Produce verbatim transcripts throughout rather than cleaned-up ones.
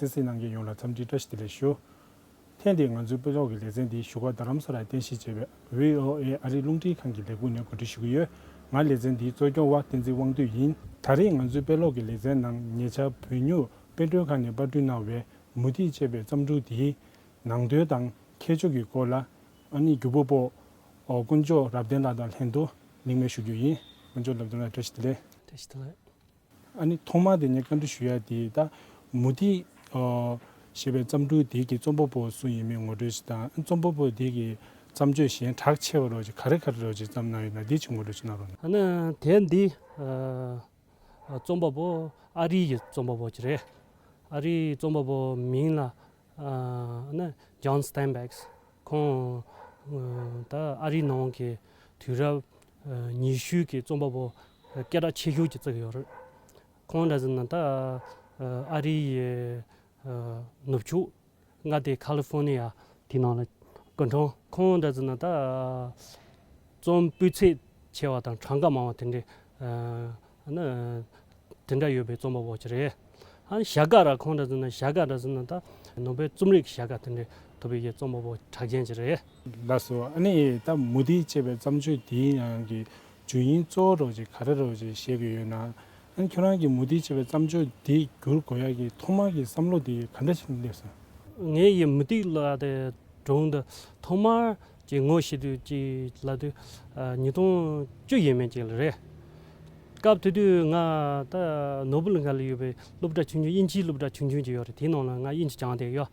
གསན་གནང་མཁན་ཡོངས་ལ་འཚམས་འདྲི་བཀྲ་ཤིས་བདེ་ལེགས་ཞུ། ཐེངས་འདིའི་ང་ཚོའི་དཔེ་ཀློག་གི་ལེ་ཚན་འདི་བཞུགས་སྒར་རྡ་རམ་ས་ལར་རྟེན་གཞི་བྱས་པའི་བྷི་ཨོ་ཨེ་ཨ་རིའི་རླུང་འཕྲིན་ཁང་གི་ལས་ཁུངས་ནས་གོ་སྒྲིག་ཞུ་གི་ཡོད། ང་ལེ་ཚན་འདིའི་གཙོ་སྐྱོང་བ་བསྟན་འཛིན་དབང་འདུས་ཡིན། ད་རེས་ང་ཚོའི་དཔེ་ཀློག་གི་ལེ་ཚན་ནང་ཉེ་ཆར་བོད་སྨྱུག་དཔེ་སྐྲུན་ཁང་ནས་པར་སྐྲུན་གནང་བའི་མུ་ཏིག་ཅེས་པའི་བརྩམས་སྒྲུང་འདིའི་ནང་དོན་དང་ཁྱད་ཆོས་ཀྱི་སྐོར་ལ་ཨ་ནི་རྒྱུ་བ་པོ་དཀོན་མཆོག་རབ་བརྟན་ལགས་དང་ལྷན་དུ་གླེང་མོལ་ཞུ་རྒྱུ་ཡིན། དཀོན་མཆོག་རབ་བརྟན་ལགས་བཀྲ་ཤིས་བདེ་ལེགས། བཀྲ་ཤིས་བདེ་ལེགས། ཨ་ནི་ཐོག་མར་དེ་ངས་བཀའ་འདྲི་ཞུ་ཡ་དེ་ད་མུ་ཏིག་ཨོ་ཞེས་པའི་བརྩམས་སྒྲུང་དེ་གི་རྩོམ་པ་པོ་སུ་ཡིན་མིན་ངོ་སྤྲོད་ཅིག་དང་། རྩོམ་པ་པོ་དེ་གི་བརྩམས་ཆོས་གཞན་གྲགས་ཆེ་བ་རོ་ཅིག་ག་རེ་ག་རེ་རོ་ཅིག་བརྩམས་གནང་ཡོད་ན་འདི་ཅིག་ངོ་སྤྲོད་ཅིག་གནང་རོགས་གནང་། ཨ་ནི་དེབ་འདི་ཨ་རྩོམ་པ་པོ་ཨ་རི་ཡི་རྩོམ་པ་པོ་ཅིག་རེད། ཨ་རིའི་རྩོམ་པ་པོ་མིང་ལ་ཨ་ནི་ཇོན་སྟན་བེག། ཁོང་ད་ཨ་རིའི་ནང་གི་དུས་རབས་ཉི་ཤུའི་གི་རྩོམ་པ་པོ་སྐད་གྲགས་ཆེ་ཤོས་ཅིག་བརྩི་གི་ཡོད་རེད། ཁོང་འདྲ་ཟེར་ན་ད་ཨ་རི་ཡི་ནུབ་ཕྱོགས་མངའ་སྡེ་ཁ་ལི་ཧྥོ་ནི་ཡ་དེ་ནང་ལ་སྐུ་འཁྲུངས། ཁོང་འདྲ་ཟེར་ན་ད་རྩོམ་སྤུས་ཚད་ཆེ་བ་དང་གྲངས་ཀ་མང་བ་དེ་འདྲའི་ཨ་ནི་དེ་འདྲ་ཡོད་པའི་རྩོམ་པ་པོ་ཅིག་རེད། ཨ་ནི་བྱ་དགའ་ར་ཁོང་འདྲ་ཟེར་ན་བྱ་དགའ་འདྲ་ཟེར་ན་ད་ནོ་བེལ་རྩོམ་རིག་གི་བྱ་དགའ་དེ་འདྲའི་ཐོབ་པའི་རྩོམ་པ་པོ་གྲགས་ཅན་ཅིག་རེད། ལགས་སོ། ཨ་ནི་ད་མུ་ཏིག་ཅེས་པའི་བརྩམས་ཆོས་འདིའི་ནང་གི་བརྗོད་དབྱིངས་གཙོ་བོ་རོ་ཅིག་ག་རེ་རོ་ཅིག་བཤད་ཀྱི་ཡོད་ན། ཨ་ནི་ཁྱོད་རང་གིས་མུ་ཏིག་ཅེས་པའི་བརྩམས་ཆོས་འདི་བསྒྱུར་དགོས་ཡ་གི་ཐོག་མ་གི་བསམ་བློ་འདི་ག་འདྲ་ཞིག་སླེབས་སོང་། ངས་ཡི་མུ་ཏིག་ལ་དེ་སྒྲུང་འདི་ཐོག་མར་ཅིག་ངོ་ཤེས་དུས་ཅིག་ལབ་དུས་ཨ་ཉིས་སྟོང་བཅུ་ཡས་མས་ཅིག་ལ་རེད། སྐབས་དེ་དུས་ང་ད་ནོར་བུ་གླིང་ག་ལ་ཡོད་པའི་སློབ་གྲྭ་ཆུང་ཆུང་དབྱིན་ཇིའི་སློབ་གྲྭ་ཆུང་ཆུང་ཅིག་ཡོད་རེད། དེའི་ནང་ལ་ང་དབྱིན་ཇི་སྦྱངས་བསྡད་ཡོད།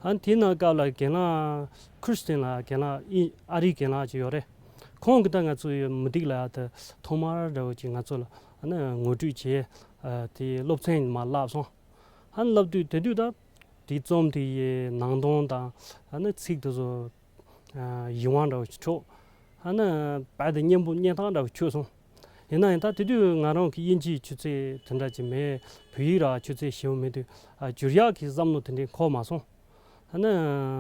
ཨ་ནི་དེའི་ནང་སྐབས་ལ་རྒན་ལགས་ཁྲིས་ཏིན་ལགས་རྒན་ལགས་ཨི་ཨ་རིའི་རྒན་ལགས་ཅིག་ཡོད་རེད། ཁོང་གིས་ད་ང་ཚོའི་མུ་ཏིག་ལ་ད་ཐོག་མར་འདྲ་བོ་ཅིག་ང་ཚོ་ལ་ཨ་ནི་ངོ་སྤྲོད་བྱས། ཨ་དེ་སློབ་ཚན་མར་བསླབས་སོང་། ཨ་ནི་བསླབ་དུས་དེ་དུས་ད་དེའི་རྩོམ་དེ་ཡི་ནང་དོན་དང་ཨ་ནི་ཚིག་དེ་ཚོ་ཨ་ཡིད་དབང་འདྲ་བོ་ཞིག་འཕྲོག་ཨ་ནི་རྦད་དེ་སྙན་པོ་སྙན་ཐག་འདྲ་བོ་ཆོད་སོང་། ཡིན་ན་ཡང་ད་དེ་དུས་ང་རང་གི་དབྱིན་ཇིའི་ཆུ་ཚད་དེ་འདྲ་ཅིག་མེད། བོད་ཡིག་ར་ཆུ་ཚད་ཞེ་པོ་མེད་དུས་ཨ་བསྒྱུར་ཡག་གི་བསམ་བློ་དེ་འདྲའི་འཁོར་མ་སོང་། ཨ་ནི་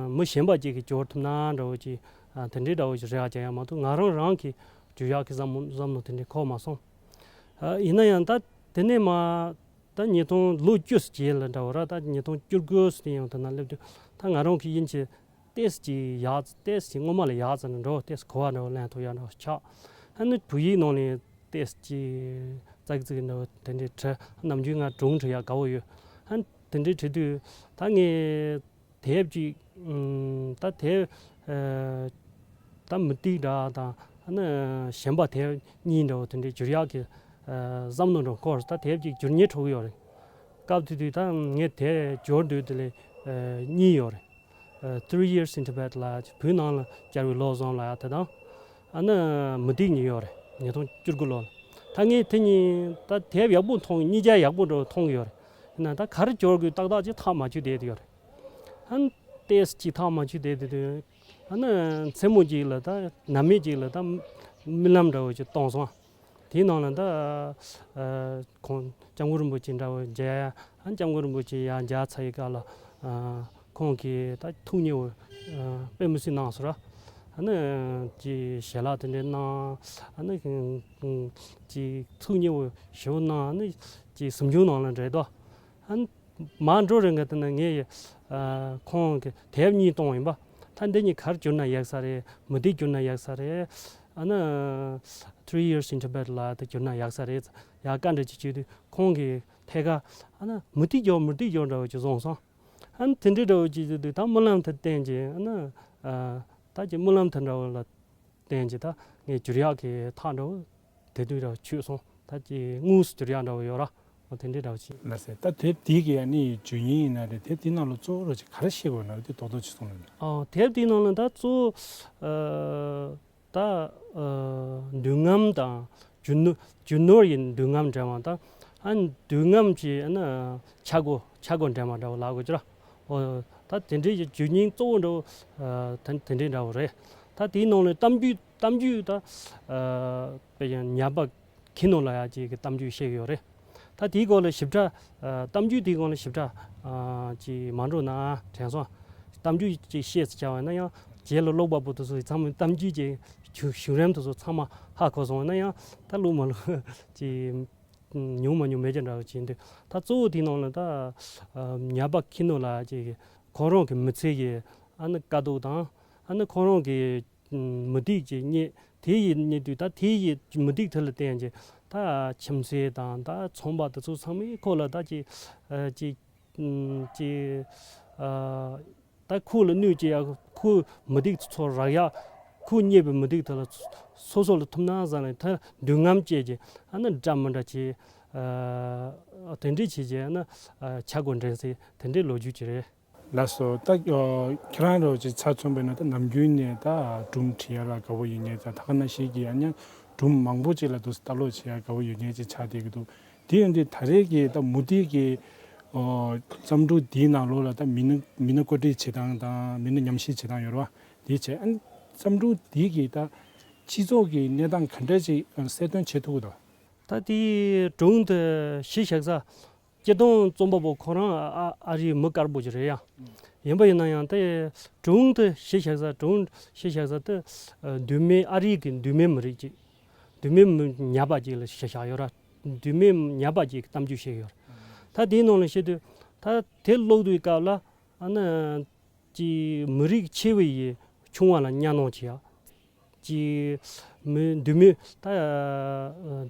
མི་གཞན་པ་ཅིག་གིས་བསྒྱུར་ཐུབ་ན་འདྲ་བོ་ཅིག་ཨ་དེ་འདྲའི་འདྲ་བོ་ཞིག་རེ་བ་བྱེད་ཡག་མ་གཏོགས་ང་རང་རང་གིས་བསྒྱུར་ཡག་གི་བསམ་བློ་བསམ་བློ་དེ་འདྲའི་འཁོར་མ་སོང་། ཨ་ཡིན་ན་ཡང་ད་དེ་ནས་མ་ད་ཉིས་སྟོང་ལོ་བཅུ་ཙམ་རྗེས་ལ་འདྲ་བོ་ར། ད་ཉིས་སྟོང་བཅུ་དགུ་ཙམ་དེ་ཡང་དེ་ན་སླེབས་དུས་ད་ང་རང་གི་དབྱིན་ཇི་ཏོག་ཙམ་ཅིག་ཡག་ཏོག་ཙམ་ཅིག་སྔོན་མ་ལས་ཡག་ཙམ་ནས་འགྲོ་ཏོག་ཙམ་གོ་བ་འདྲ་བོ་ལེན་ཐུབ་ཡག་འདྲ་བོ་ཆགས། ཨ་ནི་བོད་ཡིག་ནང་ནས་ཏོག་ཙམ་ཅིག་ཙག་ཙིག་འདྲ་བོ་དེ་འདྲའི་བྲི། ནམ་རྒྱུན་ང་སྒྲུང་འབྲི་ཡག་དགའ་བོ་ཡོད། ཨ་ནི་དེ་འདྲའི་བྲི་དུས་ད་ངས་དེབ་ཅིག་ཨམ་ད་དེབ་ཨ་ད་མུ་ཏིག་འདྲ་དང་ཨ་ནི་གཞན་པ་དེབ་གཉིས་འདྲ་བོ་དེ་འདྲའི་བསྒྱུར་ཡག་གི་ཨ་བསམ་བློ་འདྲ་བོ་འཁོར། ད་དེབ་ཅིག་བསྒྱུར་སྙིང་བྲོ་གི་ཡོད་རེད། སྐབས་དེ་དུས་ད་ངས་དེབ་སྦྱོར་དུས་དེ་ལས་ཨ་གཉིས་ཡོད་རེད། ཨ་Three Years in Tibet ལ་བོད་ནང་ལ་བཅར་བའི་ལོ་གསུམ་ལ་ཡ་དེ་དང་། ཨ་ནི་མུ་ཏིག་གཉིས་ཡོད་རེད། ཉིས་སྟོང་བཅུ་དགུ་ལོ་ལ། ད་ངས་དེ་གཉིས་ད་དེབ་ཡག་པོ་མཐོང་། གཉིས་ཆ་ཡག་པོ་འདྲ་བོ་མཐོང་གི་ཡོད་རེད། ཡིན་ན་ད་ག་རེ་སྦྱོར་དགོས་ཏག་ཏག་ཅིག་ཐག་མ་ཆོད་བསྡད་དེ་ཡོད་རེད། ཨ་ནི་ཏོག་ཙམ་ཅིག་ཐག་མ་ཆོད་བསྡད་དེ་དུས་ཨ་ནི་མཚན་མོ་ཅིག་ལ་ད་ནམ་མེད་ཅིག་ལ་ད་རྨི་ལམ་འདྲ་བོ་ཅིག་བཏང་སོང་། དེའི་ནང་ལ་ད་ཨ་ཁོང་སྐྱབས་མགོན་རིན་པོ་ཆེ་འདྲ་བོ་མཇལ་ཡ། ཨ་སྐྱབས་མགོན་རིན་པོ་ཆེ་ཡར་མཇལ་ཚར་བའི་སྐབས་ལ་ཨ་ཁོང་གིས་ད་ཐུགས་མཉེས་པོ་ཨ་དཔེ་མི་སྲིད་གནང་སོང་ར། ཨ་ནི་ཅིག་ཞལ་ལག་དེ་འདྲ་གནང་། ཨ་ནི་ཅིག་ཐུགས་མཉེས་པོ་ཞེ་པོ་གནང་། ཨ་ནི་ཅིག་གཟིམ་ཆུང་ནང་ལ་འགྲོ་དོ། ཨ་ནི་མར་འགྲོ་རན་གི་དེ་ན་ངས་ཨ་ཁོང་གི་དེབ་གཉིས་བཏང་ཡིན་པ། ད་འདི་གཉིས་ག་རེ་བསྒྱུར་ན་ཡག་ས་རེད། མུ་ཏིག་བསྒྱུར་ན་ཡག་ས་རེད། ཨ་ནི་Three Years in Tibet ལ་དེ་བསྒྱུར་ན་ཡག་ས་རེད། ཡར་བཀའ་འདྲི་ཅིག་བྱེད་དུས་ཁོང་གིས་ཐད་ཀར་ཨ་ནི་མུ་ཏིག་སྦྱོར་མུ་ཏིག་སྦྱོར་འདྲ་བོ་ཅིག་བཟུང་སོང་། ཨ་ནི་དེ་འདྲའི་འདྲ་བོ་ཅིག་བྱེད་དུས་ད་རྨི་ལམ་དེ་བསྟན་གྱི་ཨ་ནི་ཨ་ད་ཀྱི་རྨི་ལམ་དེ་འདྲ་བོ་ལ་བརྟེན་གྱི་ད་ངས་བསྒྱུར་ཡག་གི་ཐག་འདྲ་བོ་དེ་དུས་ར་ཆོད་སོང་། ད་ཀྱི་དངོས་སུ་བསྒྱུར་ཡག་འདྲ་བོ་ཡོད་ར། འོ་དེ་འདྲའི་འདྲ་བོ་ཅིག་ལགས་སེ། ད་དེབ་དེ་གི་ཨ་ནི་བརྗོད་སྙིང་ཡིན་ན་རེད། དེབ་དེའི་ནང་ལ་གཙོ་བོ་ར་ཅིག་ག་རེ་བཤད་དགོས་ན་རེད། དེ་རྡོག་རྡོག་ཅིག་གསུངས་ན་འདྲ། ཨོ་དེབ་དེའི་ནང་ལ་ད་གཙོ་བོ་ཨ་ད་ཨ་འདུན་རྔམ་དང་རྒྱུ་ནོར་རྒྱུ་ནོར་ཡི་འདུན་རྔམ་འདྲ་བ་དང་། ཨ་འདུན་རྔམ་གྱི་ཨ་ནི་ཆག་སྒོ་ཆག་སྒོ་འདྲ་བ་འདྲ་བོ་ལབ་དགོས་ཀྱི་ར། ཨོ་ད་དེ་འདྲའི་བརྗོད་སྙིང་གཙོ་བོ་འདྲ་བོ་ཨ་ད་དེ་འདྲའི་འདྲ་བོ་རེད། ད་དེའི་ནང་ལ་གཏམ་རྒྱུད་གཏམ་རྒྱུད་ད་ཨ་དཔེ་ཡང་ཉ་པ་ཁྱི་ནོར་ལ་ཡ་ཅིག་གི་གཏམ་རྒྱུད་བཤད་ཀྱི་ཡོད་རེད། ད་དེའི་སྐོར་ལ་ཞིབ་ཕྲ་ཨ་གཏམ་རྒྱུད་དེའི་སྐོར་ལ་ཞིབ་ཕྲ་ཨ་ཅིག་མ་འགྲོ་ན་དྲན་སོང་། གཏམ་རྒྱུད་ཅིག་བཤད་ཟེར་བྱ་བ་ཡིན་ན་ཡང་རྗེས་ལ་ཀློག་པ་པོ་དེ་ཚོ་ཚང་མ་གཏམ་རྒྱུད་ཀྱི་བྱུང་བྱུང་རིམ་དེ་ཚོ་ཚང་མ་ཧ་གོ་སོང་ན་ཡང་ད་ཀློག་མ་ཀློག་ཅིག་ ཉུང་མ་ཉུང་མེད་ཀྱི་འདྲ་བ་བྱས་འདུག་ད་གཙོ་བོ་དེའི་ནང་ལ་ད་ཉ་པ་ཁྱི་ནོར་ལགས་ཀྱི་ཁོ་རང་གི་མི་ཚེ་གི་ཨ་ནི་དཀའ་སྡུག་དང་ཨ་ནི་ཁོ་རང་གི་མུ་ཏིག་ཅིག་རྙེད། དེ་ཡི་རྙེད་དུས་ད་དེ་ཡི་མུ་ཏིག་དེ་ལ་བརྟེན་ཅིང་ད་ཁྱིམ་མཚེས་དང་ད་ཚོང་པ་དེ་ཚོ་ཚང་མས་ཁོ་ལ་ད་ཅིག་ཨ་ཅིག་ཨམ་ཅིག་ཨ་ད་ཁོ་ལ་གནོད་བྱེད་ཡ། ཁོའི་མུ་ཏིག་དེ་ཚོ་རག་ཡ། ཁོས་རྙེད་པའི་མུ་ཏིག་དེ་ལ་སོ་སོ་ལ་ཐུབ་ན་བསམ་ནས་ད་འདོད་རྔམ་སྐྱེས་ཀྱི་ཨ་ནི་འདྲ་མི་འདྲ་བྱེད། ཨ་དེ་འདྲས་བྱེད་ཀྱི་ཨ་ནི་ཨ་ཆག་སྒོ་འདྲེན་སའི་དེ་འདྲས་ལོ་རྒྱུས་ཅིག་རེད། ལགས་སོ། ད་ཨ་ཁྱེད་རང་རོགས་ཀྱི་ཆ་མཚོན་པ་ཡིན་ན་ད་ནམ་རྒྱུན་ནས་ད་སྒྲུང་བྲིས་ཡ་ལ་དགའ་བོ་ཡོད་མཁན་ད་ད་ག་ནང་བཞིན་གྱི་ཨ་ནི་སྒྲུང་མང་པོ་ཅིག་ལ་འདུག་ལྟ་ཀློག་བྱེད་ཡ་དགའ་བོ་ཡོད་མཁན་ཅིག་ཆགས་བསྡད་ཀྱི་འདུག་དེ་ཡིན་དུས་ད་རེས་ཀྱི་ད་མུ་ཏིག་གི་ཨ་བརྩམས་སྒྲུང་འདིའི་ནང་ལོགས་ལ་ད་མི་སྣ་མི་སྣ་བཀོད་སྒྲིག་བྱེད་སྟངས་དང་མི་སྣ་ཉམས་ཞིབ་བྱེད་སྟངས་ཡོད་རེད་བ། དེ་བྱས་ཨ་ནི་བརྩམས་སྒྲུང་འདི་གི་ད་སྤྱི་ཚོགས་ཀྱི་གནས་སྟངས་ག་འདྲ་ཅིག་གསལ་སྟོན་བྱེད་ཐུབ་ཀྱི་འདུག་ད་དེའི་སྒྲུང་དེ་གཞི་བཞག་ས་སྐྱིད་གདོང་རྩོམ་པ་པོ་ཁོ་རང་ཨ་ཨ་རིའི་མི་དཀར་པོ་ཅིག་རེད་ཡ། ཡིན་པ་ཡིན་ན་ཡང་དེ་སྒྲུང་དེ་གཞི་བཞག་ས་སྒྲུང་གཞི་བཞག་ས་དེ་ཨ་མདོ་སྨད་ཨ་རི་གི་མདོ་སྨད་མི་རིགས་ཅིག་མདོ་སྨད་མི་ཉ་པ་ཅིག་ལ་གཞི་བཞག་ཡོད་ར། མདོ་སྨད་ཉ་པ་ཅིག་གི་གཏམ་རྒྱུད་བཤད་ཡོད་ར། ད་དེའི་ནང་ལ་བཤད་དུས་ད་དེ་ཀློག་དུས་སྐབས་ལ་ཨ་ནི་ཀྱི་མི་རིགས་ཆེ་བ་ཡི་ཆུང་བ་ལ་གཉའ་གནོན་བྱེད་ཡ། ཀྱི་མི་མདོ་སྨད་ད་ཨ་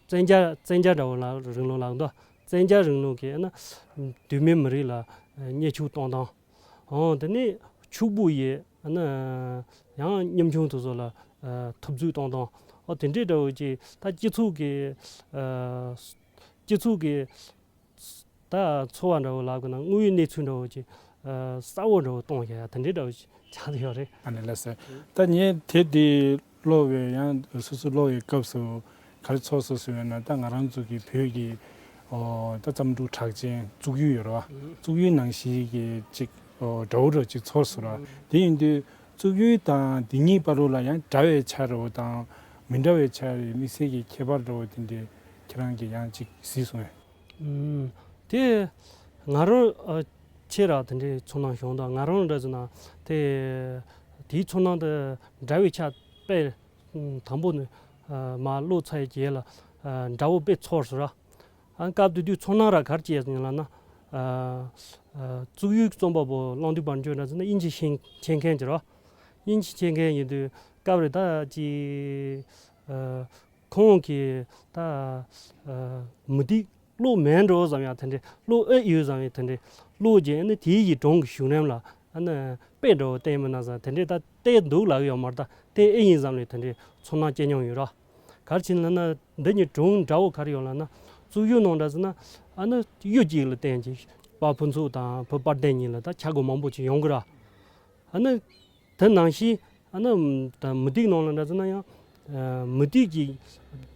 བཙན་རྒྱལ་བཙན་རྒྱལ་འདྲ་བོ་ལ་རིང་ལུགས་ལ་འདུག་བཙན་རྒྱལ་རིང་ལུགས་ཀྱི་ཨ་ནི་མདོ་སྨད་མི་རིགས་ལ་ཨ་བརྙས་བཅོས་གཏོང་སྟངས། འོ་དེ་ནས་ཕྱུག་པོ་ཡི་ཨ་ནི་ཡང་ཉམ་ཆུང་དེ་ཚོ་ལ་ཨ་ཐུབ་ཚོད་གཏོང་སྟངས། འོ་དེ་འདྲའི་འདྲ་བོ་ཅིག་ད་སྤྱི་ཚོགས་ཀྱི་ཨ་སྤྱི་ཚོགས་ཀྱི་ད་འཚོ་བ་འདྲ་བོ་ལབ་དགོས་ན་དངོས་ཡོད་གནས་ཚུལ་འདྲ་བོ་ཅིག་ཨ་གསལ་བོ་འདྲ་བོ་གཏོང་བྱ་ཡ་དེ་འདྲའི་འདྲ་བོ་ཅིག་ཆགས་ཡོད་རེད། ཨ་ནི་ལགས་སོ། ད་ངས་དེབ་འདི་ཀློག་པའི་ཡང་སོ་སོ་ཀློག་པའི་སྐབས་སུ་ག་རེ་ཚོར་སོང་ཟེར་བ་ན་ད་ང་རང་ཚོ་གི་བོད་ཀྱི་ཨོ་ད་བརྩམས་སྒྲུང་གྲགས་ཅན་བཙུགས་ཡུལ་ཡོད་རེད་བ། བཙུགས་ཡུལ་ནང་བཞིན་གྱི་ཅིག་ཨོ་འདྲ་བོ་འདྲ་བོ་ཅིག་ཚོར་སོང་ར། དེ་ཡིན་དུས་བཙུགས་ཡུལ་དང་འདི་གཉིས་བར་དུ་ལ་ཡང་འདྲ་བའི་ཆ་འདྲ་བོ་དང་མི་འདྲ་བའི་ཆ་རེད་དམིགས་བསལ་གྱི་ཁྱད་པར་འདྲ་བོ་དེ་འདྲའི་ཁྱེད་རང་གིས་ཡང་ཅིག་གཟིགས་སོང་ངས། ཨུམ། དེ་ང་རང་ཨ་ཆེ་ར་དེ་འདྲའི་ཚོར་སྣང་བྱུང་དང་ང་རང་འདྲ་ཟེར་ན་དེ་དེའི་ཚོར་སྣང་དེ་འདྲ་བའི་ཆ་དཔེ་ཨུམ་དང་པོ་ནས་ཨ་མར་ཀློག་ཚར་ཡི་རྗེས་ལ་ཨ་འདྲ་བོ་དཔེ་ཚོར་སོང་ར། ཨ་སྐབས་དེ་དུས་ཚོར་སྣང་ར་ག་རེ་སྐྱེས་སོང་ལབ་ན་ཨ་ཨ་བཙུགས་ཡུལ་རྩོམ་པ་པོ་གླང་མདུན་དཔལ་འབྱོར་འདྲ་ཟེར་ན་དབྱིན་ཇི་ཤེས་ཤེས་མཁན་ཅིག་ར། དབྱིན་ཇི་ཤེས་མཁན་ཡིན་དུས་སྐབས་རེ་ད་ཅི་ཨ་ཁོང་གིས་ད་ཨ་མུ་ཏིག་ཀློག་མེད་འགྲོ་བསམ་ཡང་དེ་འདྲའི་ཀློག་ཨེ་ཡོད་བསམ་ཡང་དེ་འདྲའི་ཀློག་རྗེས་ནི་དེའི་ཡི་སྒྲུང་གི་བྱུང་རིམ་ལ་ཨ་ནི་དཔེ་འདྲ་བོ་བསྟན་མི་ན་བསམ་དེ་འདྲའི་ད་བལྟས་འདུག་ལབ་ཡོད་མ་རེད། ད་དེ་ཨེ་ཡིན་བསམ་ནས་དེ་འདྲའི་ཚོར་སྣང་སྐྱེ་མྱོང་ཡོད་ར། ག་རེ་བྱས་ན་ན་འདི་གཉིས་སྒྲུང་འདྲ་བོ་ག་རེ་ཡོད་ལབ་ན་བཙུགས་ཡུལ་ནང་འདྲ་ཟེར་ན་ཨ་ནི་གཡུ་གཅིག་ལ་བརྟེན་གྱི་དཔལ་ཕུན་ཚོགས་དང་བུ་དཔལ་ལྡན་གཉིས་ལ་ད་ཆག་སྒོ་མང་པོ་ཅིག་ཡོང་གི་ར། ཨ་ནི་དེ་ནང་བཞིན་ཨ་ནི་ད་མུ་ཏིག་ནང་ལ་འདྲ་ཟེར་ན་ཡང་ཨ་མུ་ཏིག་གི་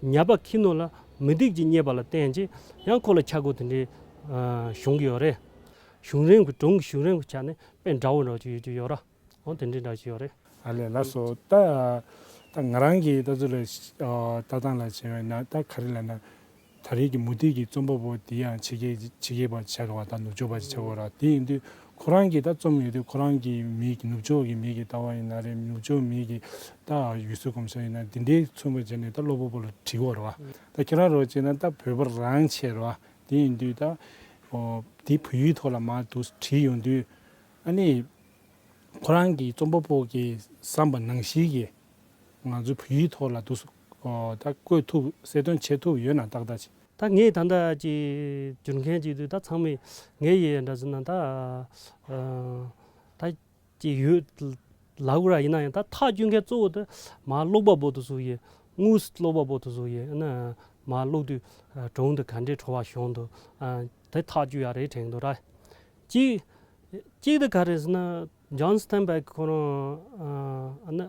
ཉ་པ་ཁྱི་ནོར་ལ་མུ་ཏིག་ཅིག་རྙེད་པ་ལ་བརྟེན་གྱི་ཡང་ཁོ་ལ་ཆག་སྒོ་དེ་འདྲའི་ཨ་བྱུང་གི་ཡོད་རེད། བྱུང་རིམ་གྱི་སྒྲུང་གི་བྱུང་རིམ་གྱི་ཆ་ནས་དཔེ་འདྲ་བོ་འདྲ་བོ་ཅིག་ཡོད་ཀྱི་ཡོད་ར། འོ་དེ་འདྲའི་འདྲ་ཅིག་ཡོད་རེད། ཨ་ལས་ལགས་སོ། ད་ད་ང་རང་གི་ལྟ་ཚུལ་ལ་ཨ་ལྟ་སྟངས་ལ་བྱས་པ་ཡིན་ན་ད་ག་རེ་ལབ་ན། ད་རེས་ཀྱི་མུ་ཏིག་གི་རྩོམ་པ་པོ་དེ་ཡང་ཕྱི་རྒྱལ་ཕྱི་རྒྱལ་པ་ཆགས་པ་དང་ནུབ་ཕྱོགས་པ་ཆགས་པ་ར། དེ་ཡིན་དུས་ཁོ་རང་གིས་ད་རྩོམ་ཡོད་དུས་ཁོ་རང་གི་མི་གི་ནུབ་ཕྱོགས་ཀྱི་མི་གི་ལྟ་བ་ཡིན་ན་རེད། ནུབ་ཕྱོགས་མི་གི་ད་ཡུལ་སྲོལ་གོམས་སྲོལ་ཡིན་ན་དེ་འདྲའི་མཚོན་པ་བྱས་ནས་ད་ཀློག་པ་པོ་ལ་བྲིས་པ་རེད་བ། ད་ཁྱེད་རང་རོགས་བྱས་ན་ད་བོད་པ་རང་བྱས་རེད་བ། དེ་ཡིན་དུས་ད་ཨོ་དེ་བོད་ཡིག་ཐོག་ལ་མར་འདུག་བྲིས་ཡོང་དུས་ཨ་ནི། ཁོ་རང་གི་རྩོམ་པ་པོ་གི་བསམ་པ་ནང་བཞིན་གྱི་ང་ཚོའི་བོད་ཡིག་ཐོག་ལ་འདུག་སེ་ཨོ་ད་བཀོད་ཐུབ་གསལ་སྟོན་བྱེད་ཐུབ་ཡོད་ན་ཏག་ཏག་ཅིག་ད་ངས་ད་ལྟ་ཅིག་བསྒྱུར་མཁན་ཅིག་དུས་ད་ཚང་མས་ངའི་ཡི་འདྲ་ཟེར་ན་ད་ཨ་ད་ཅིག་ཡོད་ལབ་དགོས་ར། ཡིན་ན་ཡང་ད་ཐག་གཅོད་མཁན་གཙོ་བོ་དེ་མར་ཀློག་པ་པོ་དེ་ཚོ་ཡི་དངོས་སུ་ཀློག་པ་པོ་དེ་ཚོ་ཡི་ཨ་ནི་མར་ཀློག་དུས་ཨ་སྒྲུང་དེ་ག་འདྲའི་བྲོ་བ་བྱུང་འདུག་ཨ་དེ་ཐག་གཅོད་ཡ་རེད་དྲན་འདུག་ར། གཅིག་གཅིག་དེ་ག་རེ་ཟེར་ན་ཇོན་སི་ཐན་བྷེག་ཁོ་རང་ཨ་ཨ་ནི་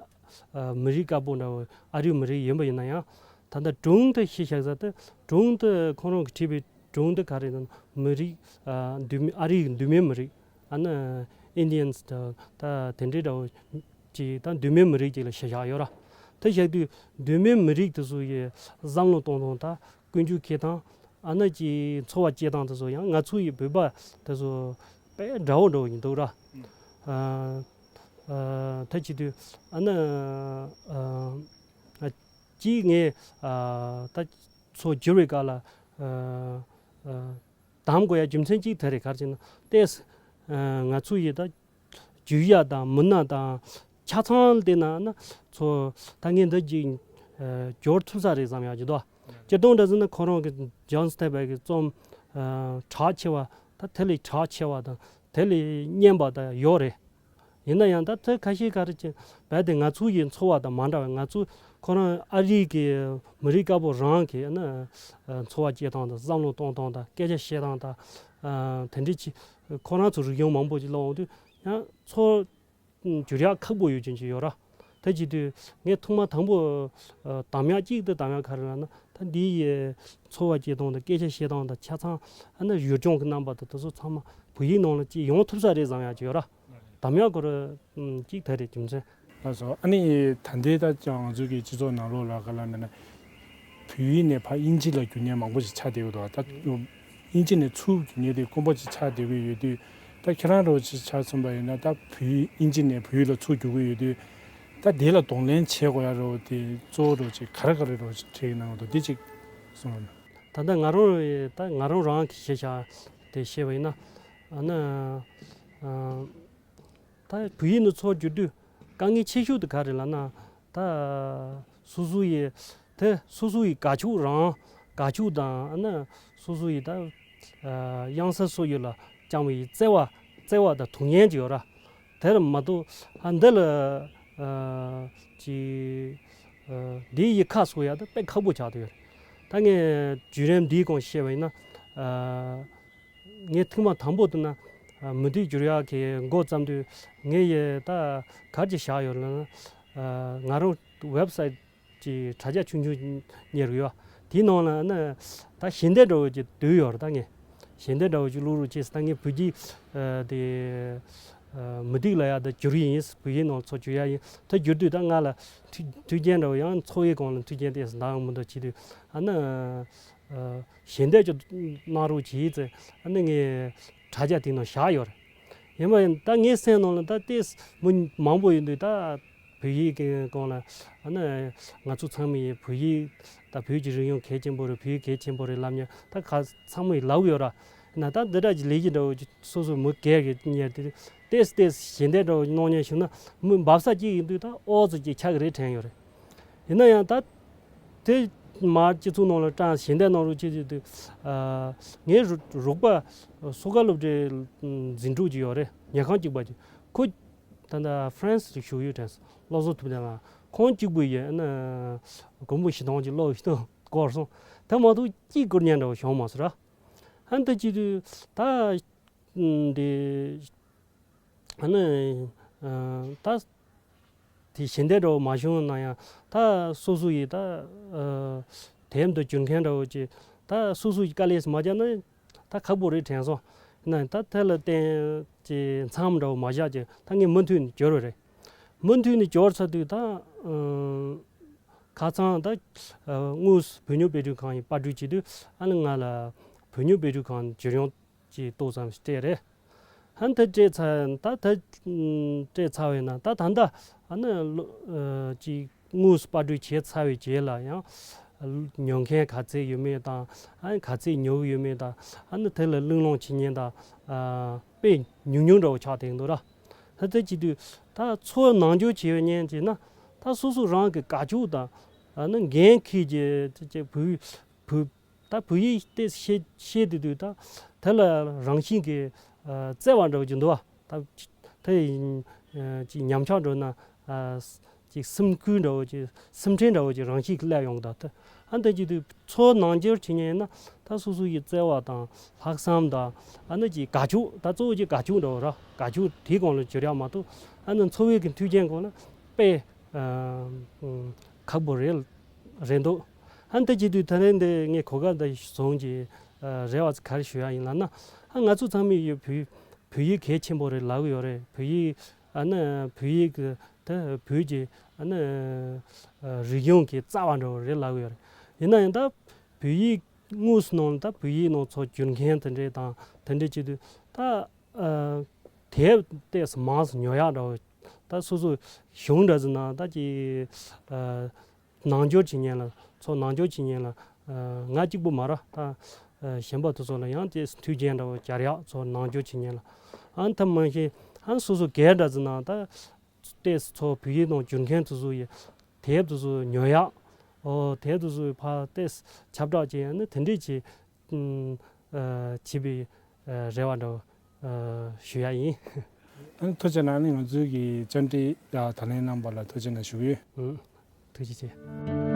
ཨ་མི་རིགས་དཀར་པོ་འདྲ་བོ་ཨ་རིའི་མི་རིགས་ཡིན་པ་ཡིན་ན་ཡང་ད་ལྟ་སྒྲུང་དེ་གཞི་བཞག་ས་དེ་སྒྲུང་དེ་ཁོ་རང་གིས་བྲིས་པའི་སྒྲུང་དེ་ག་རེ་ཟེར་ན་མི་རིགས་ཨ་མདོ་སྨད་ཨ་རིའི་མདོ་སྨད་མི་རིགས་ཨ་ནི་ཨིན་ཌི་ཡན་སི་དང་ད་དེ་འདྲའི་འདྲ་བོ་ཅིག་ད་མདོ་སྨད་མི་རིགས་ཅིག་ལ་གཞི་བཞག་ཡོད་ར། དེ་བཞག་དུས་མདོ་སྨད་མི་རིགས་དེ་ཚོ་ཡི་བསམ་བློ་གཏོང་སྟངས་དང་ཀུན་སྤྱོད་འཁྱེར་སྟངས་ཨ་ནི་ཀྱི་འཚོ་བ་སྐྱེལ་སྟངས་དེ་ཚོ་ཡང་ང་ཚོ་ཡི་བོད་པ་དེ་ཚོ་དཔེ་འདྲ་བོ་འདྲ་བོ་ཡིན་འདུག་ར། ཨ་ཨ་ད་བྱེད་དུས་ཨ་ནི་ཨ་ཨ་ཅིག་ངས་ཨ་ད་ཚོ་བསྒྱུར་བའི་སྐབས་ལ་ ཨ་ཨ་གདམ་དགོས་ཡ་རྒྱུ་མཚན་གཅིག་དེ་རེད། ག་རེ་བྱས་ན་ཏོག་ཙམ་ཨ་ང་ཚོ་ཡི་ད་རྒྱུ་ཡ་དང་མི་སྣ་དང་ཆ་ཚང་བལྟས་ན་ན་ཚོ་ད་ངས་འདི་ཅིག་ཨ་སྦྱོར་ཐུབ་ས་རེད་བསམ་ཡ་ཅིག་འདུག་སྤྱིར་བཏང་འདྲ་ཟེར་ན་ཁོ་རང་གི་ཇོན་སི་ཐེ་བའི་གི་རྩོམ་ཨ་གྲགས་ཆེ་བ་ད་དེ་ལས་གྲགས་ཆེ་བ་དང་དེ་ལས་སྙན་པ་ད་ཡོད་རེད། ཡིན་ན་ཡང་ད་ཐེངས་ཁ་ཤས་ཁ་རེ་ཅིག་རྦད་དེ་ང་ཚོ་ཡི་འཚོ་བ་དང་མ་འདྲ་བས། ང་ཚོ་ཁོ་རང་ཨ་རིའི་གི་མི་རིགས་དཀར་པོ་རང་གི་ཨ་ནི་འཚོ་བ་སྐྱེལ་སྟངས་དང་བསམ་བློ་གཏོང་སྟངས་དང་སྐད་ཆ་བཤད་སྟངས་དང་ཨ་དེ་འདྲའི་ཅིག་ཁོ་རང་ཚོ་རིག་གཞུང་མང་པོ་ཅིག་ཀློག་འོང་དུས་ཡང་ཚོར་འགྱུར་ཡག་ཁག་པོ་ཡོད་ཅན་ཅིག་ཡོད་ར། ད་བྱེད་དུས་ངས་ཐོག་མ་དང་པོ་ཨ་གདམ་ཡག་གཅིག་ཏུ་གདམ་ཡག་ག་རེ་ལབ་ན། ད་འདི་ཡི་འཚོ་བ་སྐྱེལ་སྟངས་དང་སྐད་ཆ་བཤད་སྟངས་དང་ཆ་ཚང་ཨ་ནི་ཡུལ་ལྗོངས་ཀྱི་རྣམ་པ་དང་དེ་ཚོ་ཚང་མ་བོད་ཡིག་ནང་ལ་ཅིག་ཡོང་ཐུབ་ས་རེད་བསམ་ཡག་ཅིག་ཡོད་ར། གདམ་ཡག་སྐོར་ཨམ་གཅིག་དེ་རེད་རྒྱུ་མཚན། ལགས་སོ། ཨ་ནི་ད་ལྟའི་ད་ང་ཚོ་གི་སྤྱི་ཚོགས་ནང་ལོགས་ལ་ག་ལབ་ན་ན་བོད་ཡིག་ནས་ཕར་དབྱིན་ཇི་ལ་བསྒྱུར་མཁན་མང་པོ་ཞིག་ཆགས་བསྡད་ཡོད་འདུག་ད་དབྱིན་ཇི་ནས་ཚུར་བསྒྱུར་མཁན་དེ་དཀོན་པོ་ཞིག་ཆགས་བསྡད་ཀྱི་ཡོད་དུས། ད་ཁྱེད་རང་རོགས་ཅིག་ཆ་མཚོན་པ་ཡིན་ན་ད་བོད་ཡིག་དབྱིན་ཇི་ནས་བོད་ཡིག་ལ་ཚུར་བསྒྱུར་གྱི་ཡོད་དུས། ད་དེ་ལ་གདོང་ལེན་བྱེད་དགོས་ཡ་རོགས་དེ་གཙོ་བོ་རོགས་ཅིག་ག་རེ་ག་རེ་རོགས་ཅིག་བྲིས་གནང་འདུག་དེ་ཅིག་གསུངས་རོགས་གནང་། ད་ལྟ་ང་རང་ད་ང་རང་རང་གི་ཤེས་བྱ་དེ་བཤད་པ་ཡིན་ན། ཨ་ནི་ཨ་ད་བོད་ཡིག་ནས་ཚུར་བསྒྱུར་དུས་དཀའ་ངལ་ཆེ་ཤོས་དེ་ག་རེ་ལབ་ན། ད་སོ་སོ་ཡི་དེ་སོ་སོ་ཡི་དགའ་ཕྱོགས་རང་དགའ་ཕྱོགས་དང་ཨ་ནི་སོ་སོ་ཡི་ད་ཨ་གཡང་ས་སོགས་ཡོད་ལ་བཅངས་པའི་བརྩེ་བ་བརྩེ་བ་དང་དུང་ཡན་ཅིག་ཡོད་ར། དེར་མ་གཏོགས་ཨ་འདི་ལ་ཨ་ཅིག་ཨ་འདིའི་ཡི་ཁ་གསོ་ཡ་དེ་དཔེ་ཁག་པོ་ཆགས་བསྡད་ཡོད་རེད། ད་ངས་བརྒྱུད་རིམ་འདིའི་སྐོར་བཤད་པ་ཡིན་ན། ཨ་ངས་ཐེངས་མ་དང་པོ་དེ་ན་ཨ་མུ་ཏིག་བསྒྱུར་ཡག་གི་འགོ་བརྩམས་དུས་ངས་ཡི་ད་ག་རེ་ཅིག་བཞག་ཡོད་ལབ་ན། ཨ་ང་རང་ཝེབ་སའིཊ་ཀྱི་དྲ་རྒྱ་ཆུང་ཆུང་གཉེར་ཡོད། དེའི་ནང་ལ་ནི་ད་ཞལ་འདེབས་འདྲ་བོ་ཅིག་བསྡུས་ཡོད་རེད། ད་ངས་ཞལ་འདེབས་འདྲ་བོ་ཅིག་བླུག་རོགས་བྱས་ཟེར། ད་ངས་བོད་ཀྱི་ཨ་དེ་ཨ་མུ་ཏིག་ལ་ཡ་ད་བསྒྱུར་ཡིན། བོད་ཡིག་ནང་ཚུར་བསྒྱུར་ཡ་ཡིན། ད་བསྒྱུར་དུས་ད་ང་ལ་མཐུན་མཐུན་རྐྱེན་འདྲ་བོ་ཡང་ཚོགས་པའི་སྒང་ལ་མཐུན་རྐྱེན་ཏོག་ཙམ་འདང་མི་འདུག་བྱེད་དུས་ཨ་ནི་ཨ་ཞལ་འདེབས་ཅིག་གནང་རོགས་བྱས་ཟེར། ཨ་ནི་ངས་དྲ་རྒྱ་དེའི་ནང་བཞག་ཡོད་རེད། ཡིན་པ་ཡིན་ད་ངའི་སེམས་ནང་ལ་ད་ལྟའི་མི་མང་པོ་ཡིན་དུས་ད་བོད་ཡིག་གི་སྒང་ལ་ཨ་ནི་ང་ཚོ་ཚང་མས་བོད་ཡིག་ད་བོད་ཀྱི་རིག་གཞུང་གལ་ཆེན་པོ་རེད། བོད་ཡིག་གལ་ཆེན་པོ་རེད་ལབ་མཁན་ད་ག་ཚང་མས་ལབ་ཡོད་ར། ན་ད་འདི་འདྲ་གྱི་ལས་གཞི་འདྲ་བོ་ཅིག་སོ་སོ་མི་སྒེར་གྱི་གཉེར་དེ་ཏོག་ཙམ་ཏོག་ཙམ་ཞལ་འདེབས་འདྲ་བོ་གནང་མཁན་བྱུང་ན་མི་འབབ་ས་གཅིག་ཡིན་དུས་ད་ཨོ་ཙི་ཅིག་ཆགས་ཀྱི་རེད་དྲན་ཡོད་རེད། ཡིན་ན་ཡང་ད་དེ་མར་སྤྱི་ཚོགས་ནང་ལ་བཀྲམ་ཞལ་འདེབས་གནང་རོགས་བྱེད་ཅེས་དུས། ཨ་ངའི་རོགས་པ་སོ་དགའ་སློབ་གྲྭའི་འཛིན་གྲོགས་ཅིག་ཡོད་རེད། ཉལ་ཁང་གཅིག་པ་ཅིག་ཁོ་ད་ལྟ་ཧྥ་རན་སི་ལ་བཞུགས་ཡོད་དྲན་སོང་། བློ་བཟང་ཐུབ་བསྟན་ལགས། ཁོང་གཅིག་པུ་ཡིན་ན་སྒོར་མོ་བཞི་སྟོང་ཅིག་སློག་ཡོད་དོ་སྐོར་སོང་། དེ་མ་གཏོགས་ཅིག་བསྐུར་མཁན་འདྲ་བོ་བྱུང་མ་སོང་ར། ཨ་ནི་ད་བྱེད་དུས་ད་འདི་ཨ་ནི་ཨ་ད་དེ་ཞལ་འདེབས་འདྲ་བོ་མ་བྱུང་ན་ཡང་ད་སོ་སོ་ཡིས་ད་ཨ་དེབ་འདི་བསྒྱུར་མཁན་འདྲ་བོ་ཅིག་ད་སོ་སོ་ཡིས་དཀའ་ལས་མ་བརྒྱབ་ན་ད་ཁག་པོ་རེད་དྲན་སོང་། ཡིན་ན་ད་དེ་ལ་བརྟེན་ཅིག་མཚམས་འདྲ་བོ་མ་བཞག་ཅིག་ད་ངས་མུ་མཐུད་ནས་བསྒྱུར་བ་རེད། མུ་མཐུད་ནས་བསྒྱུར་ཚར་དུས་ད་ཨ་ཁ་སང་ད་ཨ་དངོས་སུ་བོད་ཉིད་དཔེ་སྐྲུན་ཁང་ཡི་པར་སྐྲུན་བྱེད་དུས་ཨ་ནི་ང་ལ་བོད་ཉིད་དཔེ་སྐྲུན་ཁང་བསྒྱུར་ཡོང་ཅིག་ཏོག་ཙམ་སྤྲད་རེད། ཧན་ད་སྤྲད་ཚར། ད་ད་སྤྲད་ཚར་བས་ན་ད་ད་ད་ཨ་ནི་ལོ་ཨ་ཅིག་དངོས་སུ་པར་སྐྲུན་བྱས་ཚར་བའི་རྗེས་ལ་ཡང་ཉོ་མཁན་ག་ཚད་ཡོད་མེད་དང་། ཨ་ནི་ག་ཚད་ཉོ་གི་ཡོད་མེད་དང་། ཨ་ནི་དེ་ལ་གླེང་སློང་བྱེད་མཁན་དང་ཨ་དཔེ་ཉུང་ཉུང་འདྲ་བོ་ཆགས་བསྡད་འདུག་ར། ད་དེ་བྱེད་དུས་ད་ཚོར་ནང་འགྱུར་བྱེད་པའི་ཉན་བྱས་ན་ད་སོ་སོ་རང་གི་དགའ་ཕྱོགས་དང་ཨ་ནི་འགན་འཁྱེར་གྱི་བོད་བོད་ད་བོད་ཡིག་དེ་ཤེས་ཤེས་བསྡད་དུས་ད་དེ་ལ་རང་བཞིན་གྱིས་ཨ་བརྩེ་བ་འདྲ་བོ་ཅིག་འདུག་བ། ད་དེ་ཡིན་ཨ་ཅིག་ཉམས་ཆག་འགྲོ་ན་ཨ་ཅིག་སེམས་ཁུར་འདྲ་བོ་ཅིག་སེམས་ཁྲལ་འདྲ་བོ་ཅིག་རང་བཞིན་གྱིས་སླེབས་ཡོང་གི། ད་ད་ཨ་འདི་ཅིག་དུས་ཚོར་ནང་འགྱུར་བྱེད་མཁན་ཡིན་ན་ད་སོ་སོ་ཡི་བརྩེ་བ་དང་ལྷག་བསམ་དང་ཨ་ནི་ཅིག་དགའ་ཕྱོགས། ད་གཙོ་བོ་ཅིག་དགའ་ཕྱོགས་འདྲ་བོ་ར། དགའ་ཕྱོགས་དེའི་སྒང་ལ་འགྱུར་ཡག་མ་གཏོགས་ཨ་ནི་འཚོ་བའི་གི་མཐུན་རྐྱེན་སྒང་ལ་དཔེ་ཨ་ཁག་པོ་རེད་རེད་འདུག་ཨ་འདི་བྱེད་དུས་ད་རེས་འདི་ངས་གོ་སྐབས་འདི་བཟུང་གིས་ཨ་རེ་བ་ག་རེ་ཞུ་ཡག་ཡིན་ལབ་ན། ཨ་ང་ཚོ་ཚང་མས་ཡོད་བོད་བོད་ཡིག་གལ་ཆེན་པོ་རེད་ལབ་ཀྱི་ཡོད་རེད། བོད་ཡིག་ཨ་ནི་བོད་ཡིག་གི་དེ་བོད་ཀྱི་ཨ་ནི་ཨ་རིག་གཞུང་གི་རྩ་བ་འདྲ་བོ་རེད་ལབ་ཀྱི་ཡོད་རེད། ཡིན་ན་ཡང་ད་བོད་ཡིག་དངོས་སུ་ནང་ལ་ད་བོད་ཡིག་ནང་ཚུར་བསྒྱུར་མཁན་དེ་འདྲས་དང་དེ་འདྲས་བྱེད་དུས་ད་ཨ་དེབ་ཏོག་ཙམ་མང་ཙམ་ཉོ་ཡག་འདྲ་བོ། ད་སོ་སོ་གཞུང་འདྲ་ཟེར་ན་ད་ཀྱི་ཨ་ནང་འགྱུར་བྱེད་མཁན་ལ་ཚུར་ནང་འགྱུར་བྱེད་མཁན་ལ་ ང་གཅིག་པུ་མ་ར་ད་གཞན་པ་དེ་ཚོ་ལ་ཡང་དེ་མཐུན་རྐྱེན་འདྲ་བོ་སྦྱར་ཡག་ཚོ་ནང་འཇོག་བྱེད་མཁན་ལ་ཨ་ནི་ཐབས་མང་ཤེས་ཨ་ནི་སོ་སོ་སྒེར་འདྲ་ཟེར་ན་ད། ཏེས་ཚོ་བོད་ཡིག་ནང་བསྒྱུར་མཁན་དེ་ཚོ་ཡི་དེབ་དེ་ཚོ་ཉོ་ཡག་ཨོ་དེབ་དེ་ཚོ་ཕར་ཏེས་ཁྱབ་བསྒྲགས་བྱེད་ཡག་ནི་དེ་འདྲས་ཀྱི་ཨུམ་ཨ་བྱེད་པའི་ཨ་རེ་བ་འདྲ་བོ་ཨ་ཞུ་ཡག་ཡིན། ཨ་ནི་ཐུགས་རྗེ་གནང་། ཨ་ནི་ང་ཚོའི་གི་བཅར་འདྲི་དང་ད་ལན་གནང་བ་ལ་ཐུགས་རྗེ་གནང་ཞུ་གི་ཡོད། ཨུམ་ཐུགས་རྗེ་ཆེ།